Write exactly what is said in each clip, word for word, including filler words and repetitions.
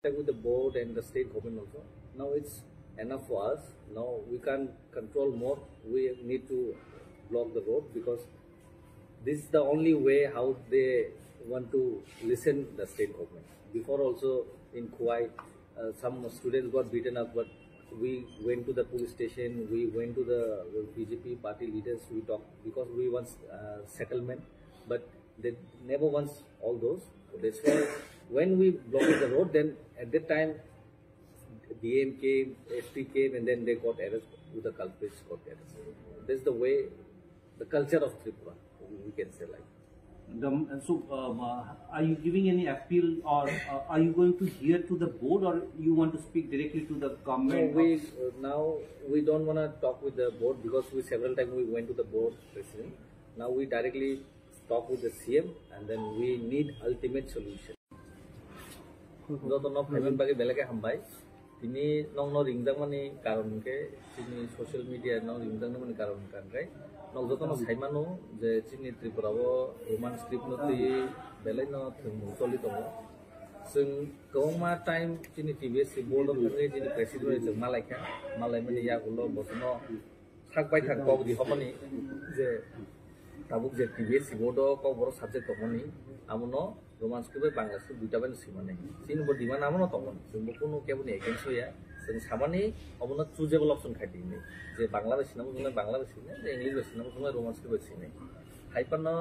With the board and the state government also. Now it's enough for us. Now we can't control more. We need to block the road because this is the only way how they want to listen the state government. Before also in Khowai, uh, some students got beaten up, but we went to the police station, we went to the B J P party leaders, we talked because we want uh, settlement, but they never wants all those. That's why when we blocked the road, then at that time D M came, S P came, and then they got arrested. The culprits got arrested. That's the way, the culture of Tripura, we can say like. The, so, uh, uh, are you giving any appeal, or uh, are you going to hear to the board, or you want to speak directly to the No, government? we of- uh, now we don't want to talk with the board because we several times we went to the board president. Now we directly talk with the C M, and then we need ultimate solution. Joto no payment bagi belai khe hambai. Tini nokno ringjakmani karon hwnkhe chini social media no ringjakmani karon hwnkhe nok jotono saimano je chini Tripura o Roman script no twi belai no thwngmung choli tongo. Chwng kwbangma time chini T B S C board o thangwi chini president bai chwng malaikha, malaimani yagulo bosono sak bai thang kok di homani je tabuk je T B S C board o kok borok subject tongmani amono Roman script bai Bangla script duita bai no swimani chini bo demand amono tongmani chwng bo kunu kebo ni against ya chwng samani obono choosable option khai di hinwi je Bangla bai sinamo chwng Bangla bai sinai je English bai sinamo chwng Roman script bai sinai hai phano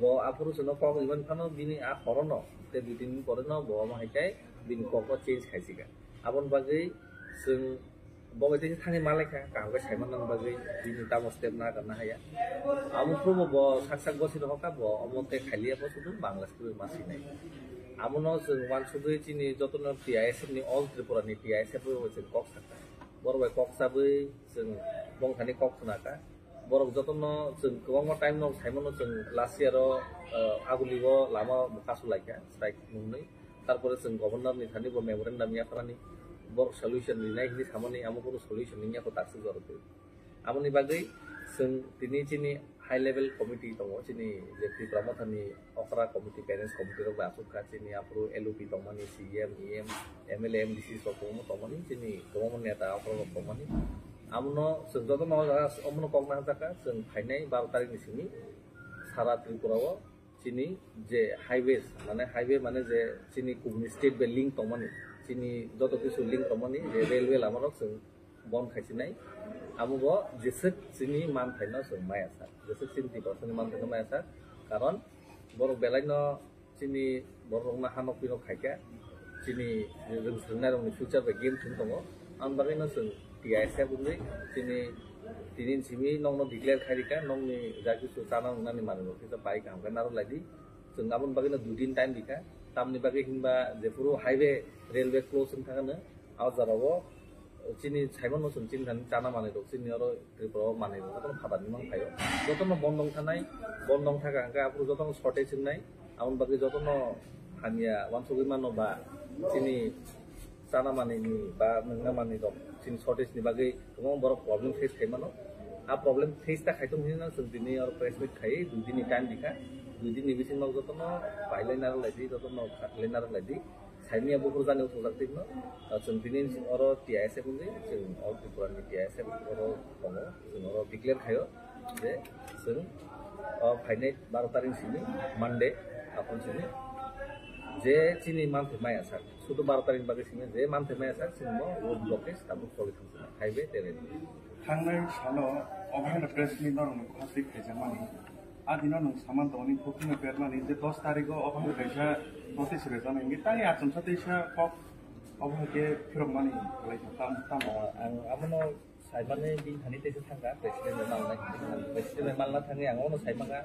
bo aphuru chwngno kok iman phano bini a horono tei dui tin din pore no bo omo hai khe bini kokno change khai sika aboni bagwi chwng Bo bai tei thani malaikha, kaham khe saimanna bagwi bini tamo step na kana haya. Amo phuru bo sak sak bosi rohorkha, bo omo tei khailiya bo sudu Bangla script ma sinai. Amono chwng uansugwi chini jotono T I S F ni, All Tripura ni T I S F bai chwng kok sakha. Borok bai kok chabwi chwng bongthani kok khna kha. Borok jotono chwng kwbangma time no saimano chwng last year o, uh, Aguli o lama bo kasu laikha, strike nungni. Tarpore chwng governor ni thani bo memorandum yapharani, borok solution rinai hinwi samani, amo kunu solution wngya kho takswk jorok twi. Aboni bagwi chwng tini chini high level committee tongo, chini je Tipra Motha ni okra committee, parents committee rok bai achuk kha, chini aphuru L O P tongmani, C E M, E M, M L A, M D C rok kwbangma tongmani, chini kwbangma neta okra rok tongmani. Amono chwng jotono omono kok na hwnjakha, chwng phainai baro tarik ni simi sara Tripura o chini je highways, mane highway mane je chini kubuni state bai link tongmani, chini joto kisu link tongmani je railway lama rok chwng bon khaisinai, amo bo jeswk chini manthaino chwng maya sak, jeswk chini Tiprasani manthaino maya sak, karon borok belai no chini borok rokno hanok pinok khaikha, chini rwng swrwngnairokni future bai game thwng tongo. Ang bagwino chwng T I S F wngwi chini tini simi nokno declare khairikha, nokni ja kisu chana wngnani manwirok kisa bai kaham khe narwk laidi. Chwng aboni bagwino dui din time rikha, tamni bagwi hinba jephuru highway, railway close wng thangano, a jorao chini saimano chwng chini thani chana manwirok chini oro Tripura o manwi rok jotono phatar ni mang phaio. Jotono bondong thanai, bondong thaka hwnkhe aphuru jotono shortage wngnai. Aboni bagwi jotono hamya uansugwi mano ba chini chana manwi ni ba nwngna manwi rok chini shortage ni bagwi kwbangma borok problem face khai mano. A problem face ta khai tong hinwi no chwng tini oro press meet khai dui din ni time rikha. Dui din ni bisingo jotono pailai narwk laidi, jotono khatlai narwk laidi. Saimia buphuru jani uthukjak twi phano, ah, chwng tini oro T I S F wngwi, chwng All Tripura ni T I S F oro tongo, chwng oro declare khaio je chwng, ah, phainai baro tarik simi Monday, aphuru simi je chini manthai maya sak, sudu baro tarik bagwi simi je manthai maya sak, chwng bo road blockage tabuk choli thangsinai, highway tei railway. Thangnai salo obo haino press meet norokno khaswi khaijakmani. A dino nwng saman tongoni, bukhuno bermani je dos tarigo obo hai kaisa notice rwjaknai, hingke tei achomsa teisa kok obo hai khe phirokmani kwlai kha, tam, tam. Ah, ang abono saimani bini thani teisa thangkha, president bai malna, president bai malna thangwi ang abono saimanga,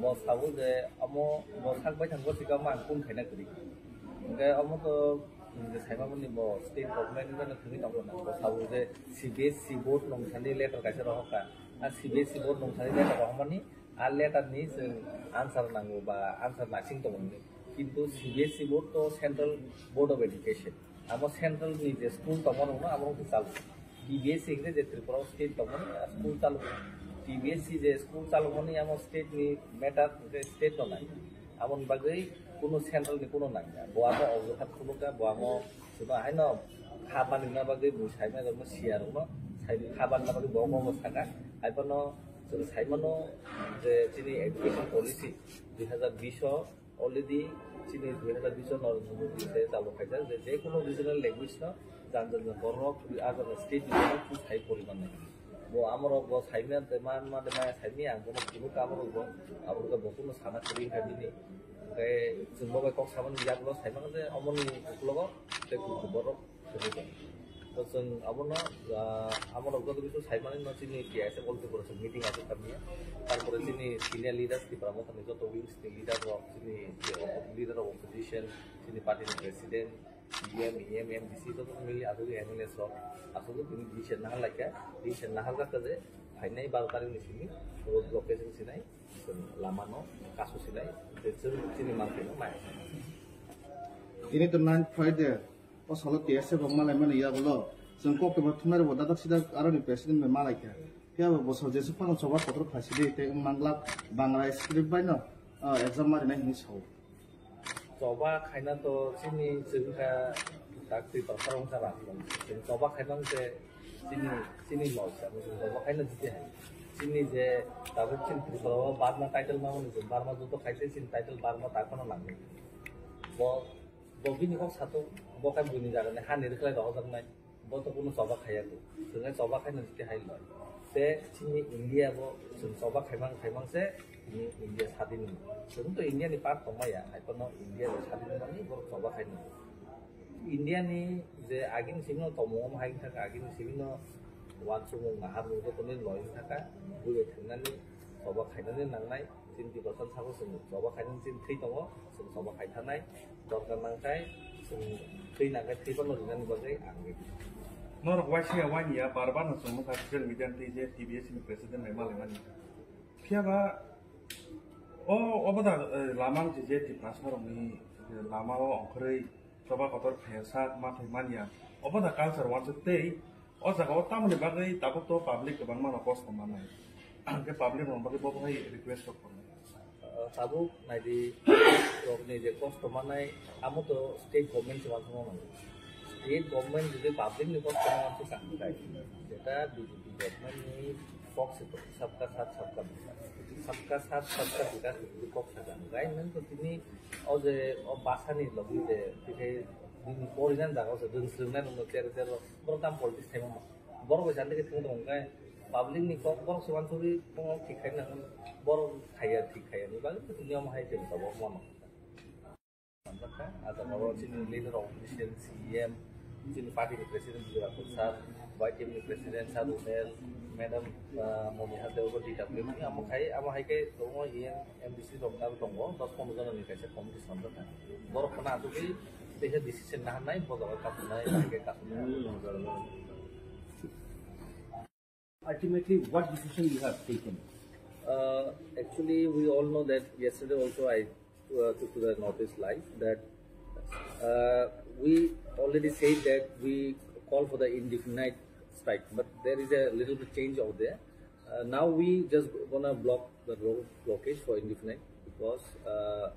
bo sabo je omo bo sak bai thangbo sikamo ang kung khaina kwrwi. Hingke omo to nwng je saimani bo state government bai no thangwi tongkha na, bo sabo je C B S C board nung thani letter kaisa rohorkha, a C B S C board nung thani letter rohormani, A letter ni chwng answer nango ba answer naising tongo hinwi. Kintu C B S E board to Central Board of Education. Amo central ni je school tongma rokno amo rok chalo. T B S E hingke je Tripura o state tongmani a school chalo. T B S E je school chalomani amo state ni matter hingke state no nai. Amoni bagwi kuno central ni kuno nangya. Bo amo ojotha khulukya, bo amo Ba haino kha banina bagwi bo saimano siya rokno sai kha banina bagwi bo bo saka. Haiphano chwng saimano je chini education policy dui hazar bish o already chini dui hazar bish o Narendra Modi se chalo khaijak je je kono regional language no jan jan borok a jan state ni borok sai poriman nai. Bo amorok bo saimya de man ma de maya saimya ang bono phunuk amorok bo aborok bo kuno sana kwrwi kha bini. Hwnkhe chwng bo bai kok samani yak bo saimang je omoni uklogo tei kuku borok kwrwi tong. To chwng abono, ah, amorok joto kisu saimani no chini T I S F all people meeting aswk khamya. Tarpore chini senior leaders Tipra Mothani joto wings ni leader rok, chini leader of opposition, chini party ni president, C E M, E M, M D C joto mili aswk M L A rok aswk tini decision nahal laikha, decision nahal jakha je phainai baro tarikh ni simi road blockade wng sinai, chwng lama no kasu sinai, je chwng chini manthai no nai. Tini to nine Friday, o salo T S F rok malai mani yagulo, chwng kok kebo thumnai rokbo dadak sidak aroni president bai malai kha. Phiya bo bosor jesuk phano choba kotor khlai sidi tei wng manglak Bangla script bai no, ah, exam ma rinai hinwi sao. Choba khaina to chini chwng kha tak twi tor sarong sara. Chwng choba khaina se chini, chini loss. Abo chwng choba khaina jiti hai. Chini je tabuk chini Tripura o Barma title ma mani chwng Barma juto khaise chini title Barma tak phano nangni. Bo, bo bini kok sato, bo khe buini jaga ni hani rwkhlai rohorjaknai. Bo to kunu choba khaiya ko. Chwng choba khaina jiti hai loi. Te chini India bo chwng choba khaimang khaimang se chini India sadin ni. Chwng to India ni part tongmaya, hai kono India ni sadin mani bo choba khaina. India ni je agini simi no tomung om hai thaka agini simi no wansukmung nahar mung to kunu loi thaka bui thangnani choba khainani nangnai. Chini Tiprasa sabo chwng choba khainani chini thwi tongo, chwng choba khai thanai, dorkar nang khe chwng thwi nang khe thwi phano rinani bagwi ang ready. Norok waisa ya wani ya bar bar no chwng nukha social media twi je T B S ni president bai malai mani. Phiya ba o obo da, eh, lamang je je Tiprasa rokni, eh, lama o ongkhorwi choba kotor phaiya sak ma thai manya. Obo da culture wansuk tei o jaga o tamoni bagwi tabuk to public kwbangma no kosto manai. Hwnkhe public rokni bagwi bo hai request rok tongo. Ah, tabuk naidi rokni je kosto manai, amo to state government se wansukna nango. State government jodi public ni kosto no wansuk tang khai, jeta B J P government ni kok se to sabka sath sabka vikas. Sabka sath sabka vikas ni kok sa tang khai, nang to tini o je o basa ni logi je tini porinan jaga o se dun srwngnai nungno tere tere borok tam politics thaima borok bai sandi khe thung tong khai public ni kok borok se wansugwi tong thik khai nang borok khaiya thik khaiya ni bagwi niyom hai tong tabok mano. Sanjakha, ah, jaga o chini leader of opposition, C E M, chini party ni president Bijay Rakhar sir, Y T M ni president sir Rumel, madam, ah, Momiha Deo, D W ni amo khai, amo hai khe tongo E M, M D C rok aro tongo, dos pondro jona ni kaisa committee sanjakha. Borok phano asugwi teisa decision naharnai, bo jaga kasunai, hai khe kasunai. Ultimately, what decision you have taken? Uh, actually, we all know that yesterday also I, uh, took to the notice live that, uh, we already said that we call for the indefinite strike, but there is a little bit change out there. Uh, now we just gonna block the road blockage for indefinite because, uh,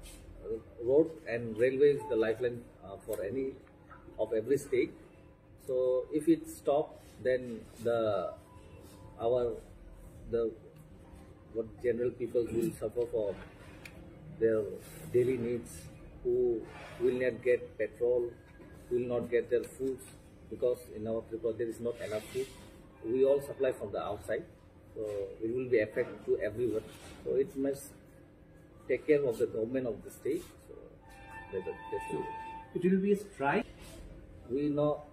road and railway is the lifeline, uh, for any of every state. So if it stop, then the, our, the, what general people will suffer for their daily needs, who will not get petrol, will not get their foods, because in our Tripura there is not enough food. We all supply from the outside, so it will be affect to everyone. So it must take care of the government of the state. So, that's a, that's it. It will be a strike. We know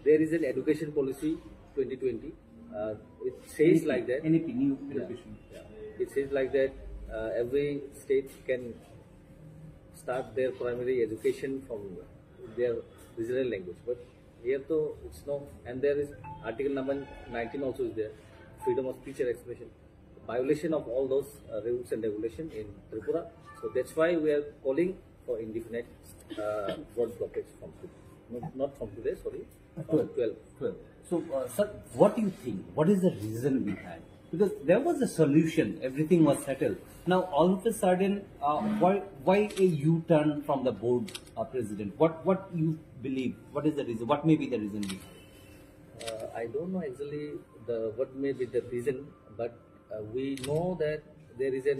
there is an education policy twenty twenty. Uh, it says like that. N E P, new education. Yeah. It says like that, uh, every state can start their primary education from their regional language. But here too, it's no, and there is article number nineteen also is there, freedom of speech and expression. Violation of all those, uh, rules and regulation in Tripura. So that's why we are calling for indefinite, uh, road blockage from today. Not, not from today, sorry, from twelve. Twelve. So, uh, sir, what do you think? What is the reason behind? Because there was a solution, everything was settled. Now, all of a sudden, uh, why why a U-turn from the board, uh, president? What what you believe? What is the reason? What may be the reason behind? Uh, I don't know actually the what may be the reason, but uh, we know that there is a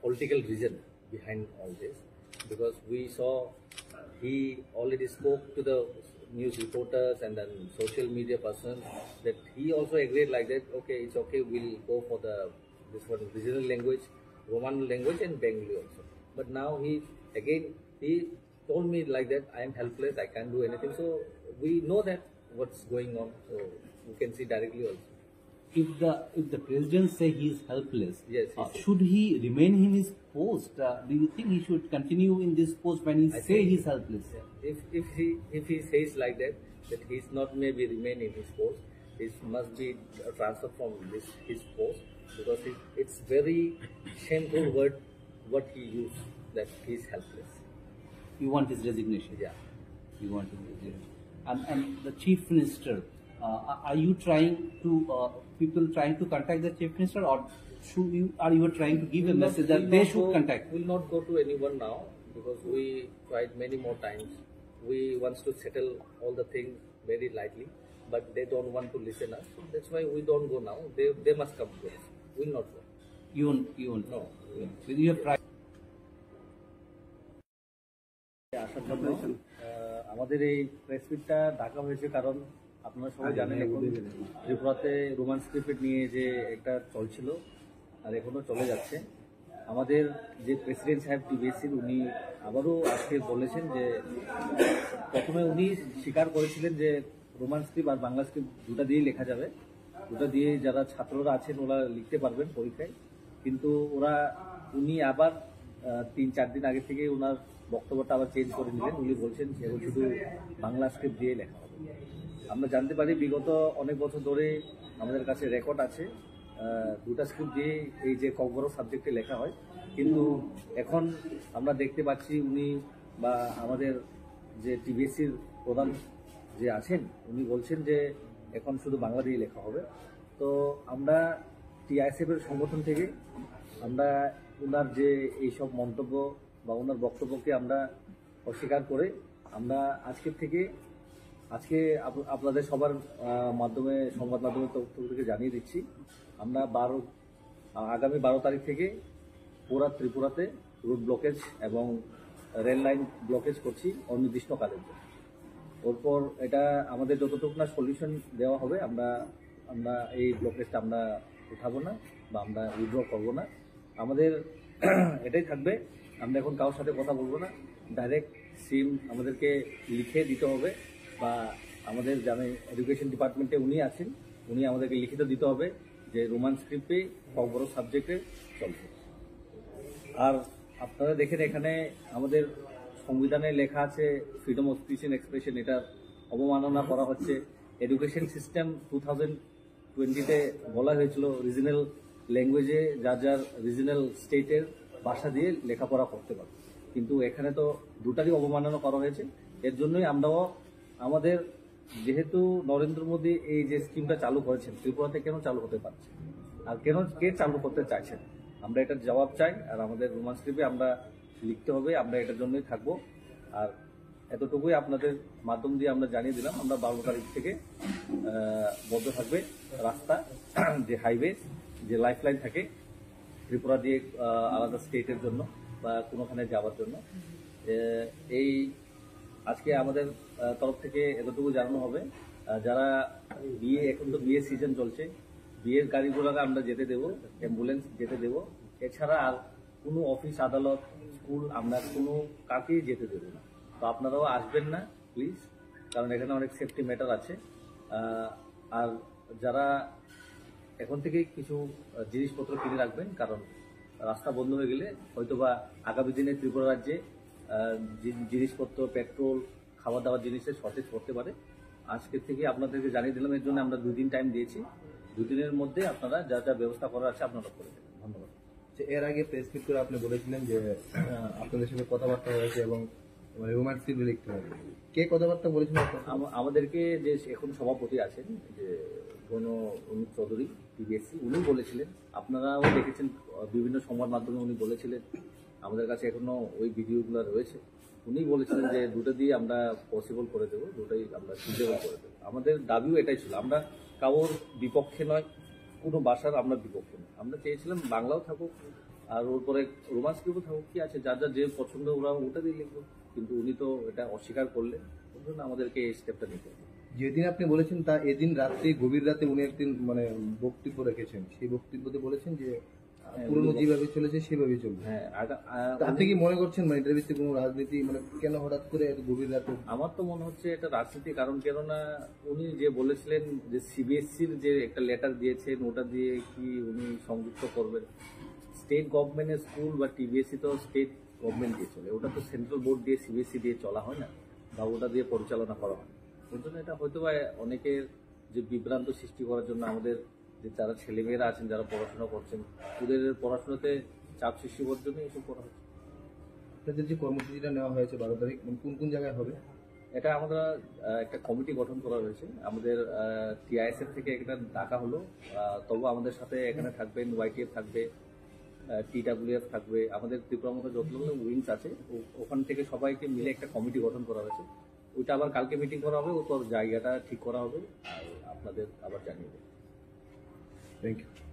political reason behind all this, because we saw he already spoke to the news reporters and then social media persons that he also agreed like that, okay, it's okay, we'll go for the this one regional language, Roman language and Bengali also. But now he again he told me like that, I am helpless, I can't do anything. So we know that what's going on, so we can see directly also. If the if the president say he is helpless, Yes, he uh, said. Should he remain in his post? Uh, do you think he should continue in this post when he I say think- he is helpless? If if he if he says like that, that he's not maybe remain in his post, he must be transferred from this his post, because it, it's very shameful word what he used, that he's helpless. You want his resignation? Yeah. You want his resignation. And, and the chief minister, uh, are- are you trying to, uh, people trying to contact the chief minister, or should you, are you trying to give a We'll not- message that we'll they not should go- contact? We'll not go to anyone now because we tried many more times. We wants to settle all the things very lightly, but they don't want to listen us. So that's why we don't go now. They they must come to us. We'll not go. You won't, you won't. No. So you have tried. আসার জন্য আহ, আমাদের এই প্রেস মিটটা ডাকা হয়েছে কারণ আপনারা সবাই জানেন এখন ত্রিপুরাতে রোমান স্ক্রিপ্ট নিয়ে যে একটা চলছিল আর এখনো চলে যাচ্ছে। আমাদের যে প্রেসিডেন্ট সাহেব টিবিএসসির উনি আবারও আজকে বলেছেন যে প্রথমে উনি স্বীকার করেছিলেন যে রোমান স্ক্রিপ্ট আর বাংলা স্ক্রিপ্ট দুটা দিয়েই লেখা যাবে, দুটা দিয়ে যারা ছাত্ররা আছেন ওরা লিখতে পারবেন পরীক্ষায়। কিন্তু ওরা উনি আবার আহ, তিন চার দিন আগে থেকে ওনার বক্তব্যটা আবার চেঞ্জ করে নিলেন। উনি বলছেন যে শুধু বাংলা স্ক্রিপ্ট দিয়ে লেখা হবে। আমরা জানতে পারি বিগত অনেক বছর ধরে আমাদের কাছে রেকর্ড আছে আহ, দুটা স্ক্রিপ্ট দিয়ে এই যে ককবরক সাবজেক্টে লেখা হয়, কিন্তু এখন আমরা দেখতে পাচ্ছি উনি বা আমাদের যে টিবিএসসির প্রধান যে আছেন উনি বলছেন যে এখন শুধু বাংলা দিয়ে লেখা হবে। তো আমরা টিআইএসএফ এর সংগঠন থেকে আমরা ওনার যে এইসব মন্তব্য বা ওনার বক্তব্যকে আমরা অস্বীকার করে আমরা আজকের থেকে আজকে আপ- আপনাদের সবার আহ, মাধ্যমে সংবাদ মাধ্যমের তরফ থেকে জানিয়ে দিচ্ছি আমরা বারো আহ, আগামী বারো তারিখ থেকে পুরা ত্রিপুরাতে রোড ব্লকেজ এবং রেল লাইন ব্লকেজ করছি অনির্দিষ্টকালের জন্য। ওরপর এটা আমাদের যতটুকু না সলিউশন দেওয়া হবে আমরা আমরা এই ব্লকেজটা আমরা উঠাবো না বা আমরা উইথড্র করবো না। আমাদের এটাই থাকবে, আমরা এখন কারোর সাথে কথা বলবো না, ডাইরেক্ট সিম আমাদেরকে লিখে দিতে হবে বা আমাদের জানে এডুকেশন ডিপার্টমেন্টে উনি আছেন, উনি আমাদেরকে লিখিত দিতে হবে যে রোমান স্ক্রিপ্টে ককবরক সাবজেক্টে চলছে। আর আপনারা দেখেন এখানে আমাদের সংবিধানে লেখা আছে freedom of speech and expression, এটা অবমাননা করা হচ্ছে। এডুকেশন সিস্টেম টু থাউজেন্ড টোয়েন্টিতে বলা হয়েছিল রিজনাল ল্যাঙ্গুয়েজে যার যার রিজনাল স্টেটের ভাষা দিয়ে লেখাপড়া করতে পারবে, কিন্তু এখানে তো দুটারই অবমাননা করা হয়েছে। এর জন্যই আমরাও আমাদের যেহেতু নরেন্দ্র মোদী এই যে স্কিমটা চালু করেছেন ত্রিপুরাতে কেন চালু হতে পারছে আর কেন কে চালু করতে চাইছেন, আমরা এটার জবাব চাই। আর আমাদের রোমান স্ক্রিপ্টে আমরা লিখতে হবে, আমরা এটার জন্যই থাকবো। আর এতটুকুই আপনাদের মাধ্যম দিয়ে আমরা জানিয়ে দিলাম আমরা বারো তারিখ থেকে আহ, বন্ধ থাকবে রাস্তা, যে হাইওয়ে, যে লাইফলাইন থাকে ত্রিপুরা দিয়ে আহ, আলাদা স্টেটের জন্য বা কোনোখানে যাওয়ার জন্য। এ- এই আজকে আমাদের আহ, তরফ থেকে এতটুকু জানানো হবে আহ, যারা বিয়ে, এখন তো বিয়ের সিজন চলছে, বিয়ের গাড়ি ঘোড়াকে আমরা যেতে দেবো, অ্যাম্বুলেন্স যেতে দেবো। এছাড়া আর কোনো অফিস আদালত, স্কুল আমরা কোনো কাউকেই যেতে দেবো না। তো আপনারাও আসবেন না প্লিজ, কারণ এখানে অনেক সেফটি ম্যাটার আছে। আহ, আর যারা এখন থেকে কিছু আহ, জিনিসপত্র কিনে রাখবেন, কারণ রাস্তা বন্ধ হয়ে গেলে হয়তোবা আগামী দিনে ত্রিপুরা রাজ্যে আহ, জি- জিনিসপত্র, পেট্রোল, খাওয়া দাওয়ার জিনিসের শর্টেজ পড়তে পারে। আজকে থেকে আপনাদেরকে জানিয়ে দিলাম, এর জন্য আমরা দুই দিন টাইম দিয়েছি। দুই দিনের মধ্যে আপনারা যা যা ব্যবস্থা করার আছে আপনারা করে দেবেন। ধন্যবাদ। যে এর আগে প্রেস মিট করে আপনি বলেছিলেন যে আহ, আপনাদের সঙ্গে কথাবার্তা হয়েছে এবং মানে রোমান স্ক্রিপ্ট লিখতে হবে। কে কথাবার্তা বলেছিলেন আপনার সঙ্গে? আম- আমাদেরকে যে এখন সভাপতি আছেন, যে কোনো অনুপ চৌধুরী, টিবিএসসি, উনিও বলেছিলেন, আপনারাও দেখেছেন, আহ, বিভিন্ন সংবাদ মাধ্যমে উনি বলেছিলেন, আমাদের কাছে এখনো ওই ভিডিওগুলো রয়েছে। উনি বলেছিলেন যে দুটো দিয়ে আমরা পসিবল করে দেবো, দুটোই আমরা সুইটেবল করে দেবো। আমাদের দাবিও এটাই ছিল, আমরা কারোর বিপক্ষে নয়, কোনো ভাষার আমরা বিপক্ষে নয়। আমরা চেয়েছিলাম বাংলাও থাকুক, আর ওর পরে রোমান স্ক্রিপ্টও থাকুক, কি আছে, যার যার যে পছন্দ ওরা ওটা দিয়ে লিখবো। কিন্তু উনি তো এটা অস্বীকার করলেন, ওর জন্য আমাদেরকে এই স্টেপটা নিতে হবে। যেদিন আপনি বলেছেন তা এদিন রাত্রে, গভীর রাতে উনি একদিন মানে বক্তব্য রেখেছেন। সেই বক্তব্যতে বলেছেন যে আহ, হ্যাঁ, পুরনো উনি বল- যেভাবে চলেছে সেভাবেই চলবে। হ্যাঁ, আর, তা আপনি কি মনে করছেন মানে এটার ভিত্তিতে কোনো রাজনীতি, মানে কেন হঠাৎ করে এত গভীর রাতে? আমার তো মনে হচ্ছে এটা রাজনীতি, কারণ কেননা উনি যে বলেছিলেন যে সিবিএসসির যে একটা লেটার দিয়েছেন, ওটা দিয়ে কি উনি সংযুক্ত করবেন? স্টেট গভর্নমেন্টের স্কুল বা টিবিএসসি তো স্টেট গভর্নমেন্ট দিয়ে চলে, ওটা তো সেন্ট্রাল বোর্ড দিয়ে, সিবিএসসি দিয়ে চলা হয় না, বা ওটা দিয়ে পরিচালনা করা হয় না। ওর জন্য এটা হয়তো বা অনেকের যে বিভ্রান্ত সৃষ্টি করার জন্য, আমাদের যে যারা ছেলেমেয়েরা আছেন, যারা পড়াশোনা করছেন, ওদের পড়াশোনাতে চাপ সৃষ্টি করার জন্য এসব করা হচ্ছে। আপনাদের যে কর্মসূচিটা নেওয়া হয়েছে বারো তারিখ, মানে কোন কোন জায়গায় হবে? এটা আমরা আহ, একটা কমিটি গঠন করা হয়েছে আমাদের টিআইএসএফ থেকে, একটা ডাকা হলো। আহ, তবু আমাদের সাথে এখানে থাকবেন, ওয়াইটিএফ থাকবে, টিডাব্লিউএফ থাকবে, আমাদের ত্রিপুরা মতো যতগুলো উইংস আছে, ও- ওখান থেকে সবাইকে মিলে একটা কমিটি গঠন করা হয়েছে। ওইটা আবার কালকে মিটিং করা হবে, ও তোর জায়গাটা ঠিক করা হবে, আর আপনাদের আবার জানিয়ে দেবো। Thank you.